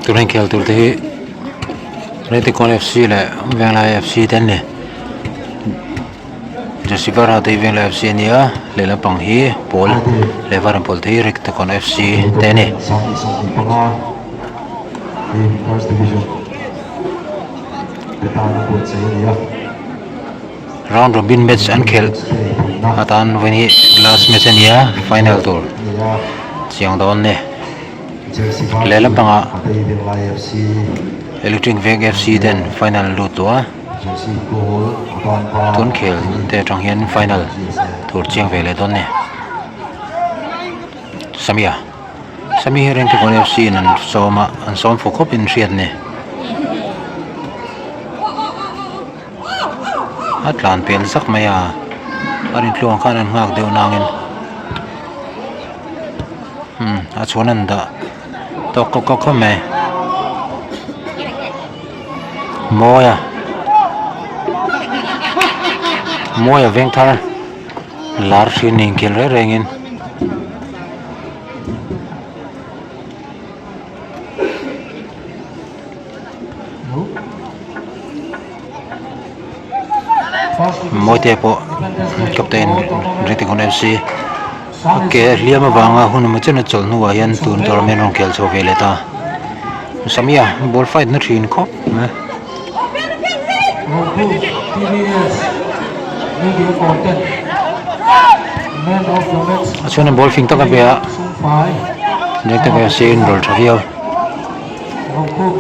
Tuna inkhel tur te hi Rethikon F C leh Venglai F C te an ni. Jersey var ha te hi Venglai F C a ni a lehlam pang hi pawl leh var an pawl te hi Rethikon F C te a ni. Round robin match an khelh atan vawiin hi last match a ni a final tur chiang dawn a ni lehlam pangah electric veng F C ten final an lut tawh a tun khel te atang hian final tur chiang ve leh dawn a ni Samia. Sami hi Rengtekawn FC in an sawm a, an sawm fuh khawp in hriat a ni. A tlan pel zak mai a, a rintluang khan an nghak deuh nangin umm a chhuan an dah tawk kawk kawk khawp mai. Mawi a, mawi a veng thar lar hrin inkhel reng rengin. Mawite pawh captain Rethikon F C a ke hliam avanga hun emaw chen a chawlh hnuah hian tun tournament rawn khel chho ve leh ta Samia ball fight na thin khawp mai. A chhuan a ball fing tak a be a Rethikon F C in rawl tha viau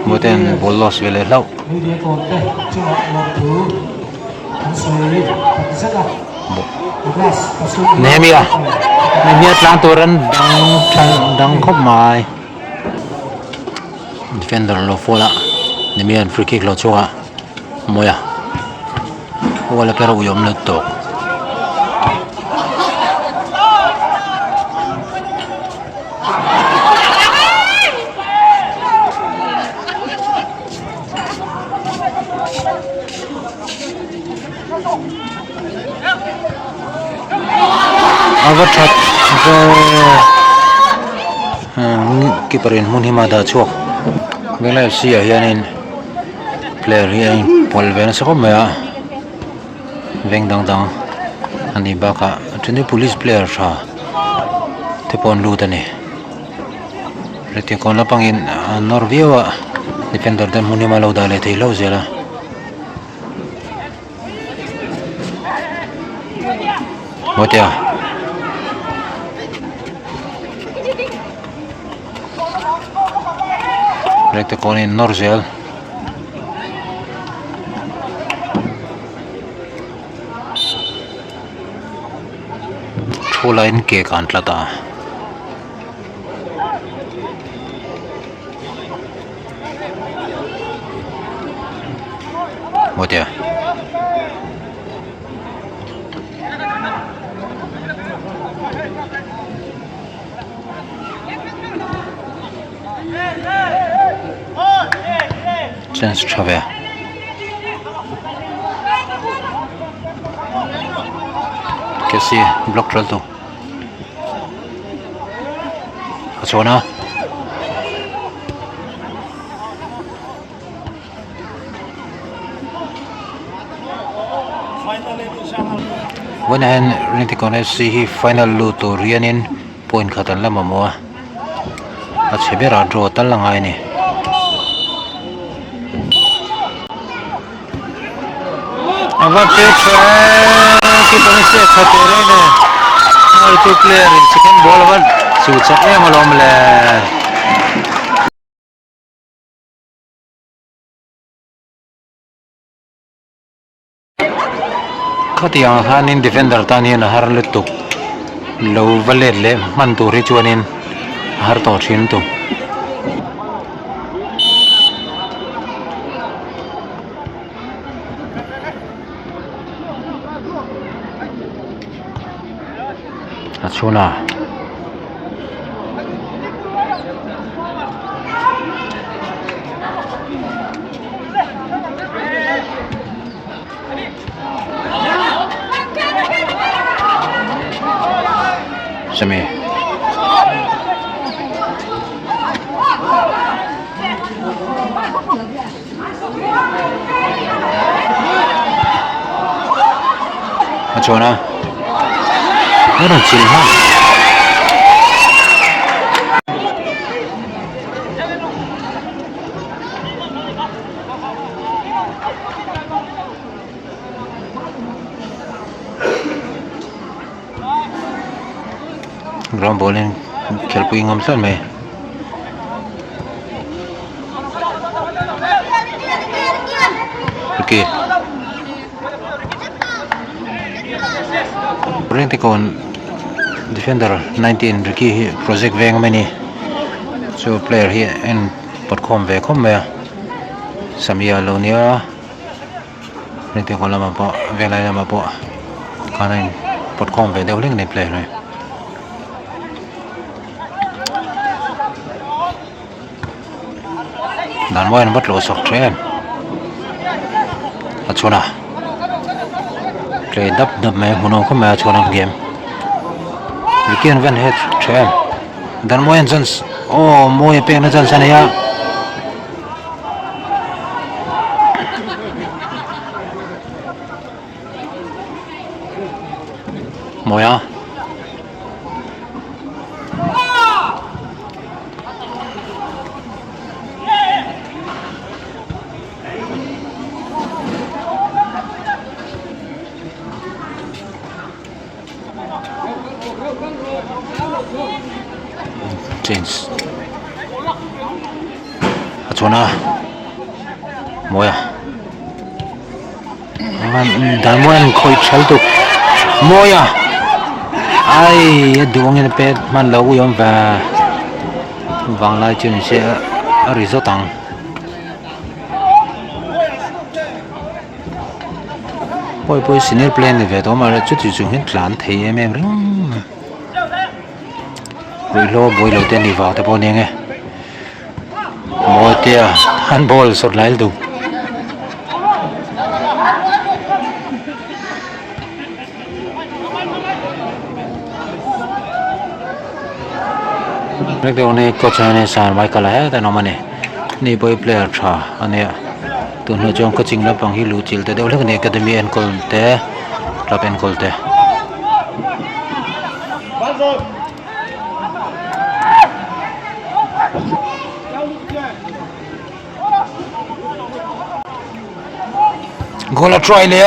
Mawite an ball loss ve leh hlauh. Nehemia Nehemia tlang tur an dang tha dang khawp mai defender lo fall a Nehemia an free kick lo chhuak a mawi a wall a kher a uiawm lo tawk. A va that ve keeper in hmun hi mah dah chhuak Venglai F C ah hianin player hi a inpawlh ve nasa khawp mai a veng dang dang a nih bakah a then hi police player tha te pawh an lut a ni. Hetiang kawn lampangin an nawr viau a defender te hmun hi a lo dah leh thei hlauh zel a. Mawtea Rekte kawnin nawr zel. Thu laiin ke kan tlat a. Mawtea. Chance tha ve. Kesi block tral tu. A chhawn a. Vawiinah hian Rintikon F C hi final lut tur hianin point khat an la mamawh a a chhe berah draw tal a ngai a ni. A va pe tha e keeper in step tha teh reng e hruaitu player in second ball a va chu chak em alawm le. Khatiang ah khanin defender tan hian a har lutuk lo va let leh hman tur hi chuanin a har tawh thin lutuk. A chhun a. Sami. A chuan a a rawn chil hman. Ground ball in khelpui ngam tlat mai. Ok. Rengtekawn defender 19 Ricky hi project veng mai a ni. Chu player hi a en pawt khawm ve khawp mai a. Samia lo nia. Rengtekawn lamah pawh venglai lamah pawh khan a in pawt khawm ve deuh hlek a ni player hi. Dan mawi an va tlawh chawk tha em a chhun a play dap dap mai a hmuhnawm khawp mai a chhun a game Ricky an van het tha em dan mawi an chance aw mawi a pekna chance a nei a. Mawi a. Change a chuan a mawi a Dan mawi an khawih thal tuk mawi a ai a duh angin a pet hman lo ui awm ve vanglai chu ni se a ri zawt ang. Pawi pawi senior player ni ve tawh mahse chuti chung hian tlan thei em em reng a ruihhlo buai lo te a ni vang te pawh a ni ang e Mawitea handball sawt lai lutuk. Coach hian san Michael a hetah an awm a ni ni pawh hi player tha a nia tun hnu chuan coaching lampang hi luh chilh ta deuh hlek a ni academy enkawl te club enkawl te. Goal a try leh a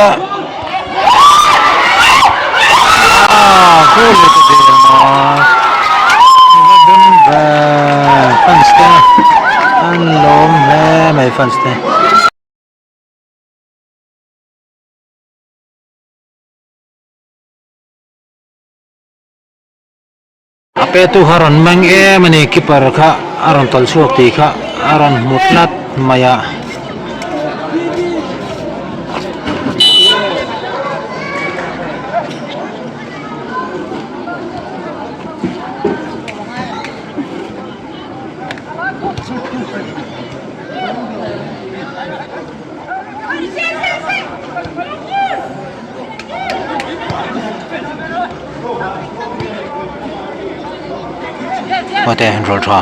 ah goal leh ta der mai fans te an lawm hle mai fans te. A petu kha a rawn meng em a ni keeper kha a rawn tawlh chhuak tih kha a rawn hmu tlat mai a. Mate an rawl tha.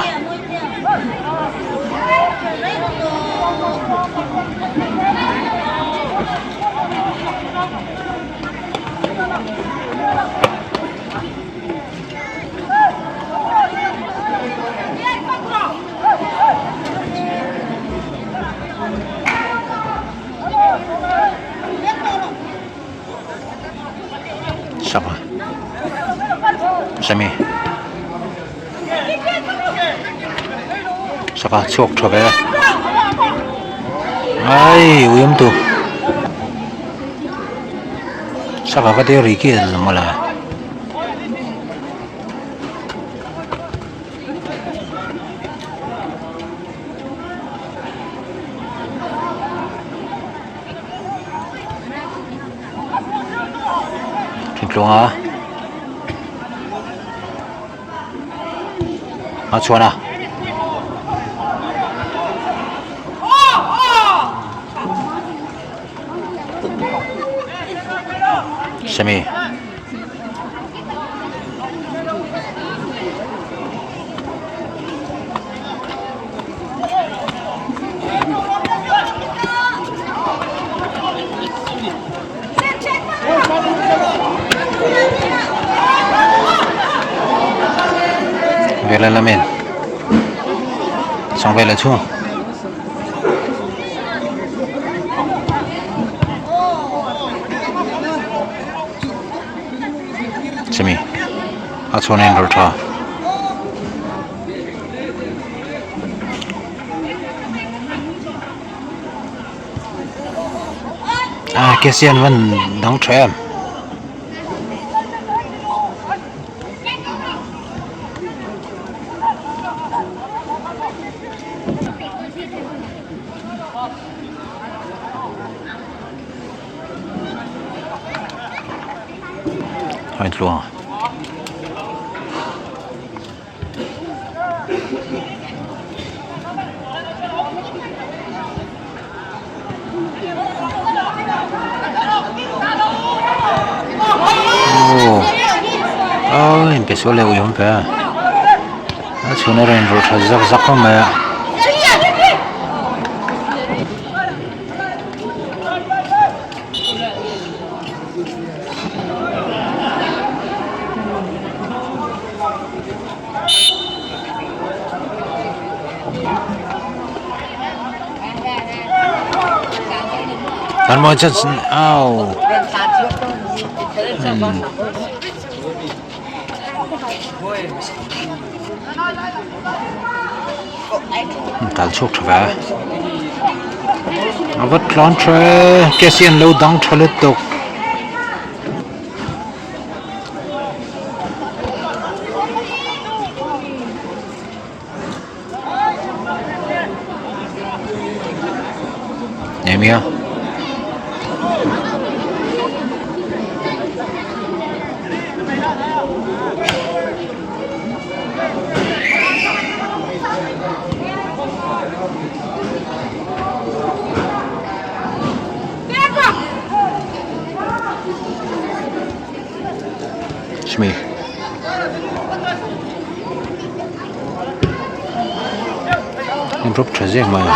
Saka Semi Saka chhuak tha ve ai ui awm tu Saka ka tia ri ki a mawla. Thingtlung a a chhuan a. Semi. Vela lamin chang vel a chhung. Chumi a chhuan a inrawlh tha. Ah kesian van dang tha em. A intluang a. Aw inpe sual leh uiawm ve a a chhun erawh in rawlh tha zak zak khawp mai a. An mawi chat au tal chhuak tha ve a va tlawn tha e case hi an lo dang tha lutuk. Nehemia Shmi. In drop tha zek mai a.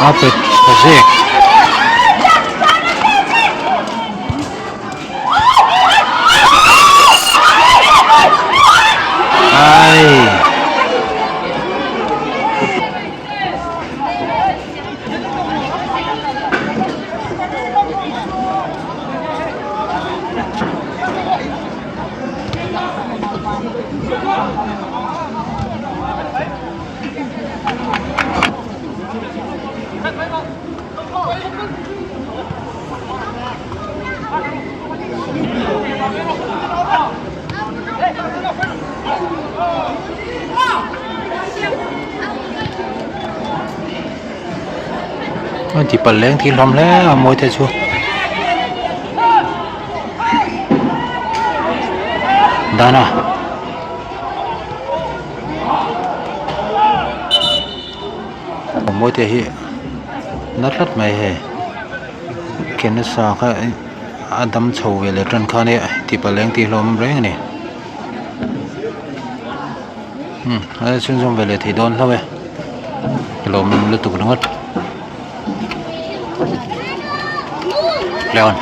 A pet tha zek. Ai. A ti palh leng thil hlawm hle a mawi te chu. Dana. Mawi te hi na tlat mai hei ke nasa kha a dam chho ve leh tan khan e ti palh leng tih hlawm reng a ni umm a chhunzawm ve leh thei dawn hlauh e lawm lutuk ringawt Leon.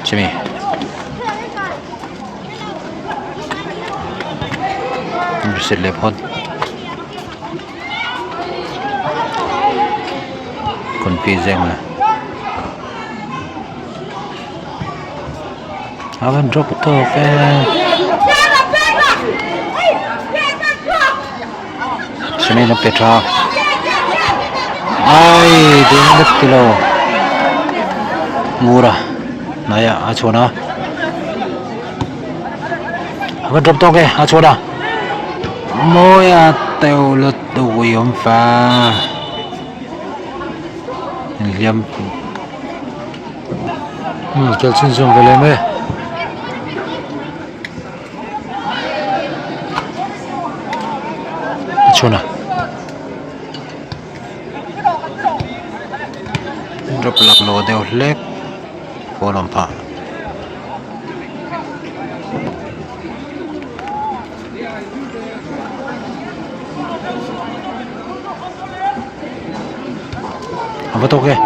Jimmy. Reset leh phawt. Confi zeng a. A van drop tawk e. Swimming a pe tha. Ai ding vek tilo. Ngura hnaia a chhuan a. A va drop tawk e a chhuan a. Mawi a teuh lutuk ui awm fa. Inhliam Hmm kel chhunzawm ve lem e. A chhun a. Drop lak lo deuh hlek. pawl a awm phah. A va tawk e.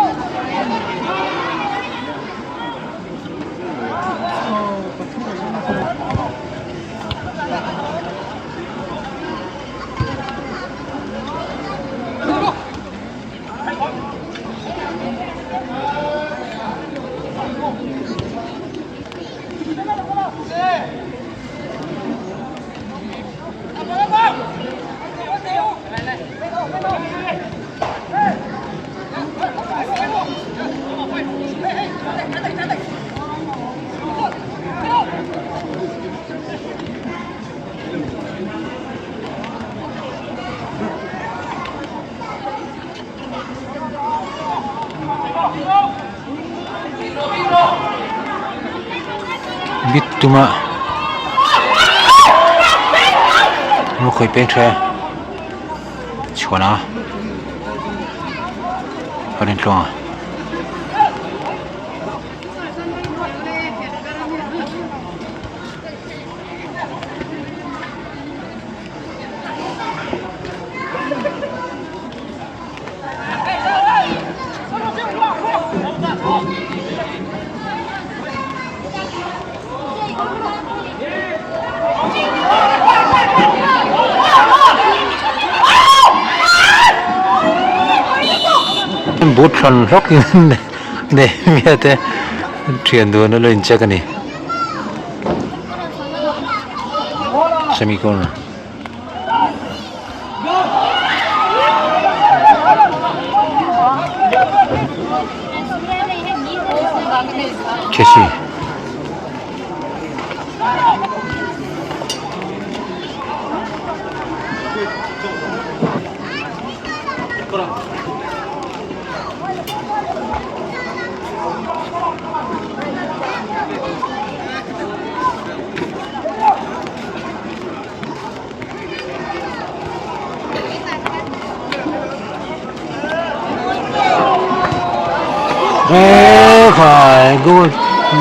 Bit tuma maw khawi peng tha e chhuan a a rin tluang a. Boot thlawn hlawk in Nehemia te thian dun a lo in check a ni semi corner. Chelsea. E khai goal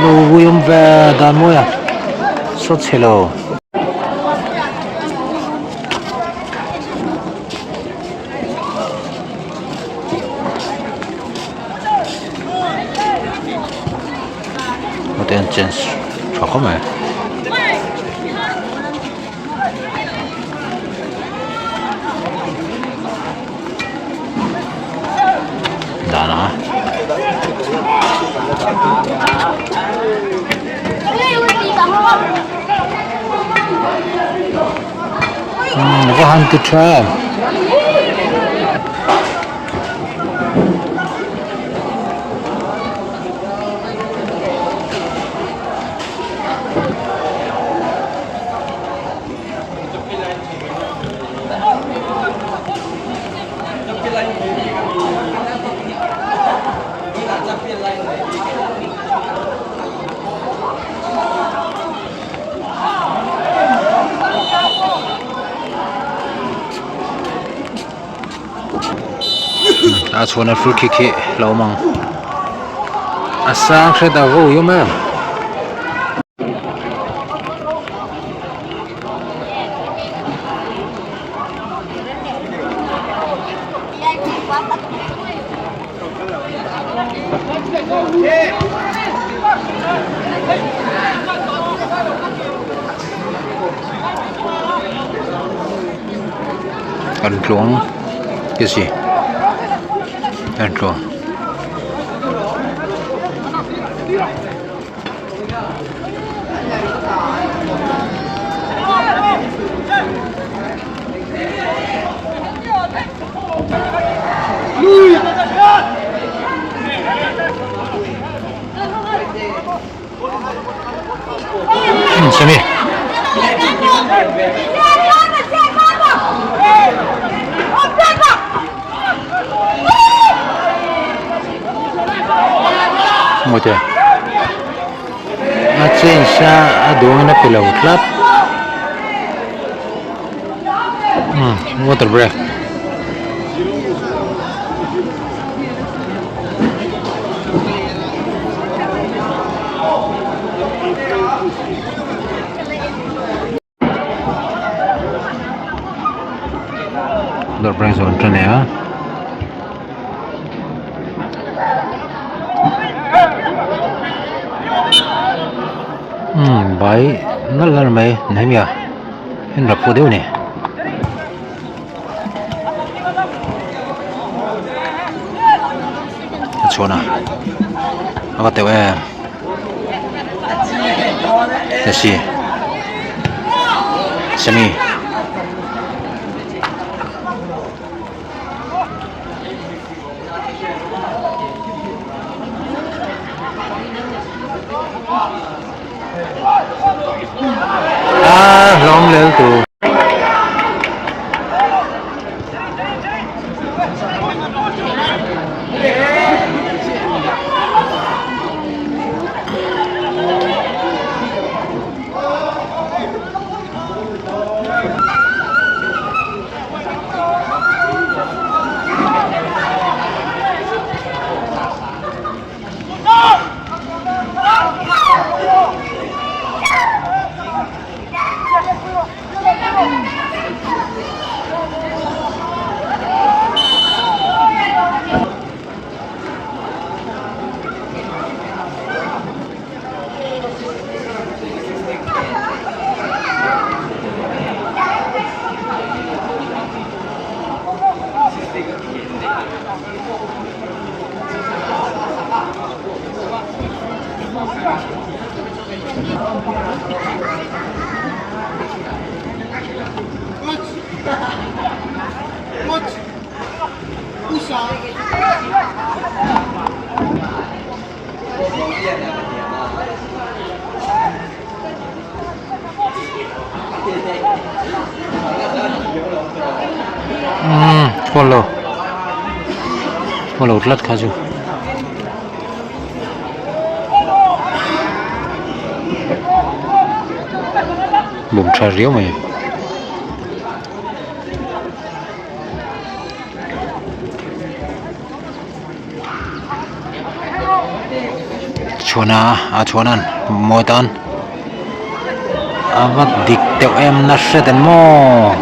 lo vui awm ve dan mawi a saw chhe lo. Hmute an change tha khawp mai. Dan a. Va han ti tha em. A chhuahna free kick hi lo awm ang a sang hret a vo awm em. An tluang te si an tluang. Sami. Mawte. A change a a duangin a pe lo tlat. Hmm, water break. Water break zawh an tan leh a. Umm bai nalh nalh mai Nehemia in rap fuh deuh a ni. A chhuan a a va teuh em Messi Semi. A hlawm lel tur. Umm khawl lo khawl lo tlat kha chu. Bawm tha riau mai. Chhuana a chhuanan mawi tan a va dik deuh em na hret em maw.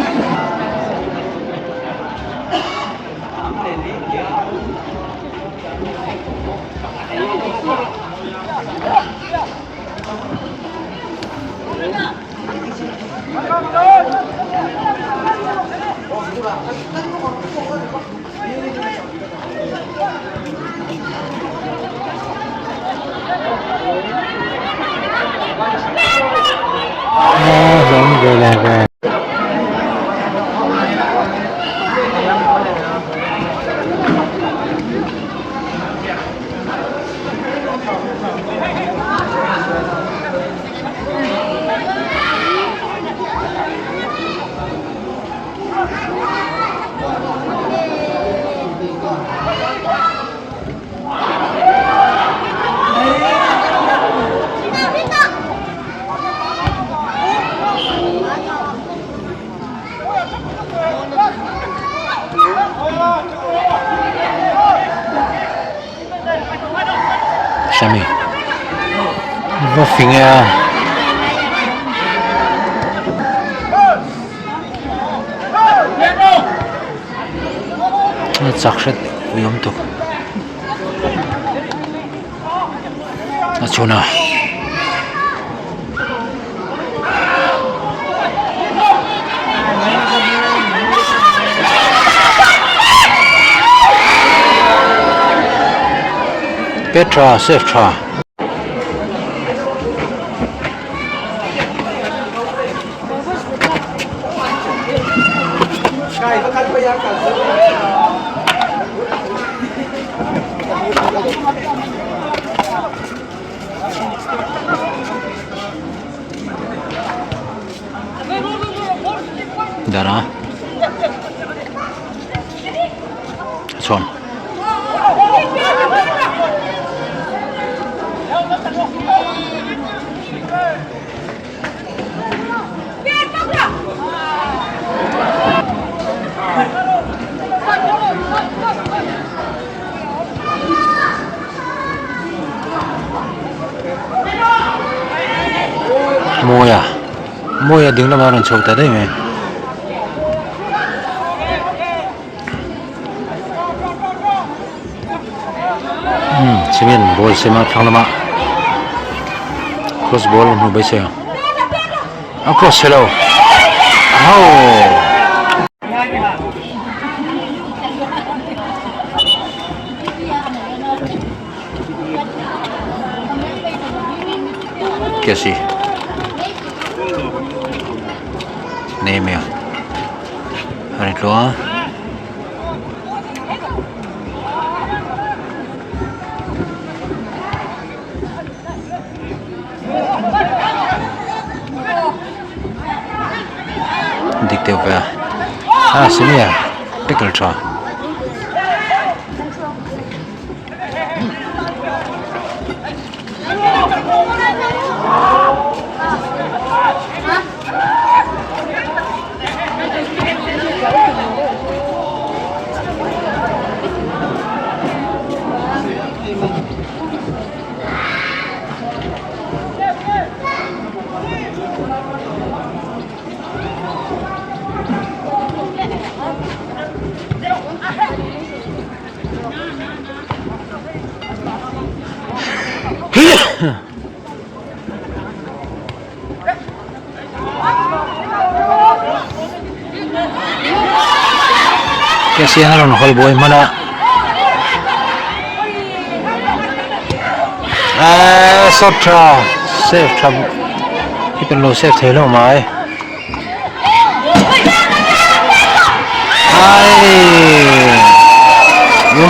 Sami va fing e a. A chak hret ui awm tuk a chhun a. Petra safe tha. Dara chhuan. Mawia Mawia ding lamah a rawn chho ta daih mai. Cement ball sem a thlang lamah cross ball a hmu beisei ang a cross chhe lo ho. Kesi Nehemia a ni tluang a. Dik deuh ve a ah Senior tackle tha. Kesian a rawn hawl buai hman a aaa shot tha save tha hi kan lo save thei lo mai ai. Nè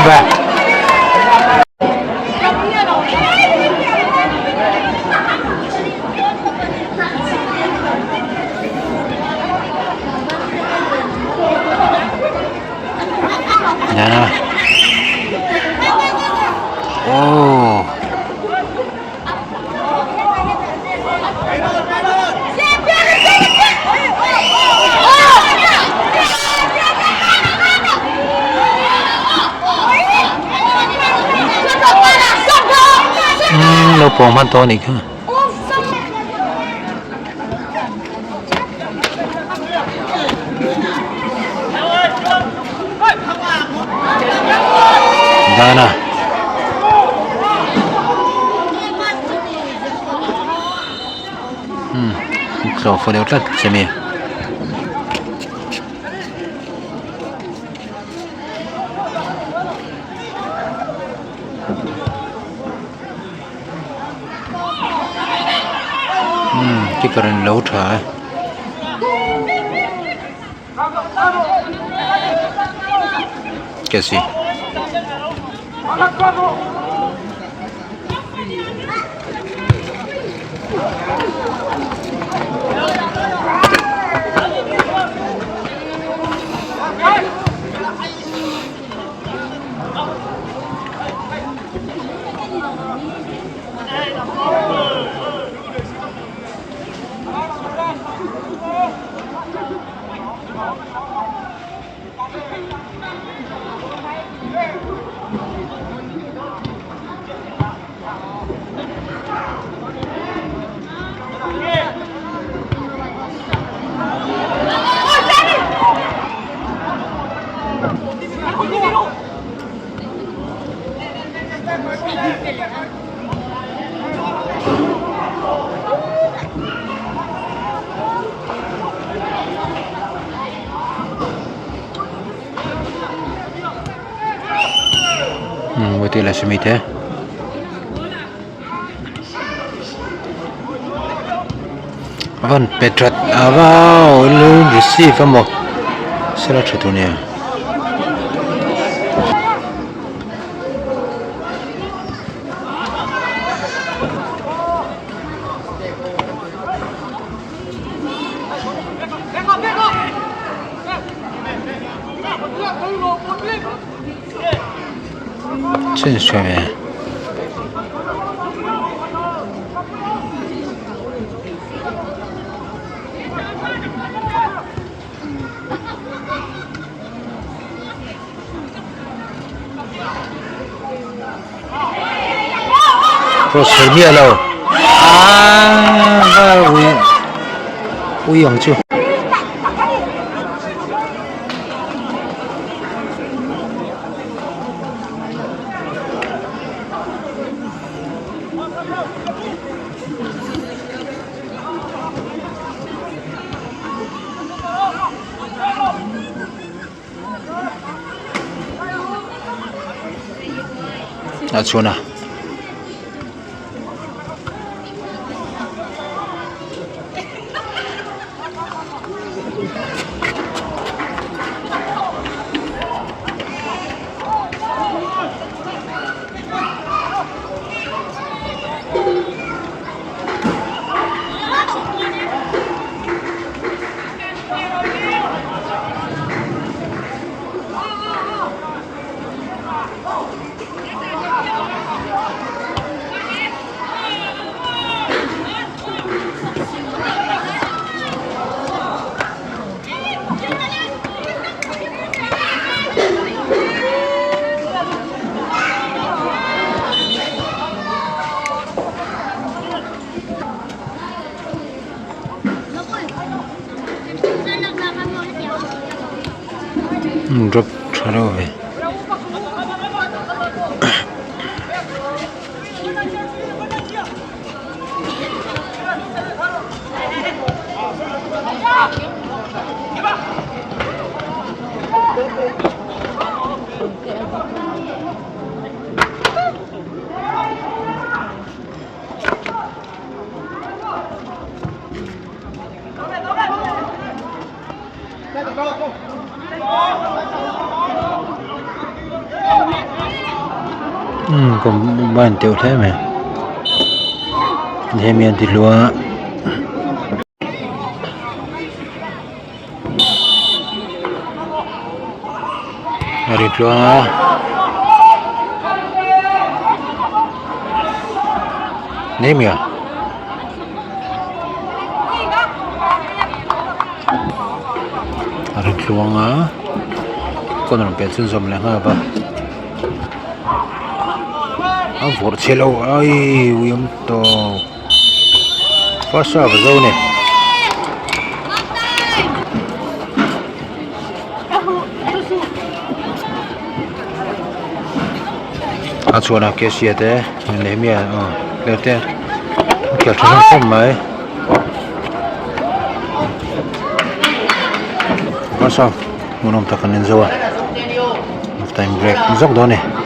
Oh. Umm lo pawng hman tawh a nih kha. Dana. Umm tlawh fo deuh tlat che mi. Umm keeper in lo tha e. Kesi. Te. A van pe that a vau receive a maw sela tha tur nia. Change tha ve. Cross thei miah lo aaa val ui ui ang chu. a chhuan a. Drop tha deuh ve. Umm combine teuh hle mai hemi an ti hlu a. A ri tluang a nemi a. A ri tluang a kawn rawn pel chhunzawm leh nghal a a vawrh chhe lo ai ui awm tawp first serve a zo a ni. A chhuan a cashier te Nehemia aw player te an khel tha hlawm khawp mai first half hmuhnawm tak an en zo a half time break zawk dawn a ni.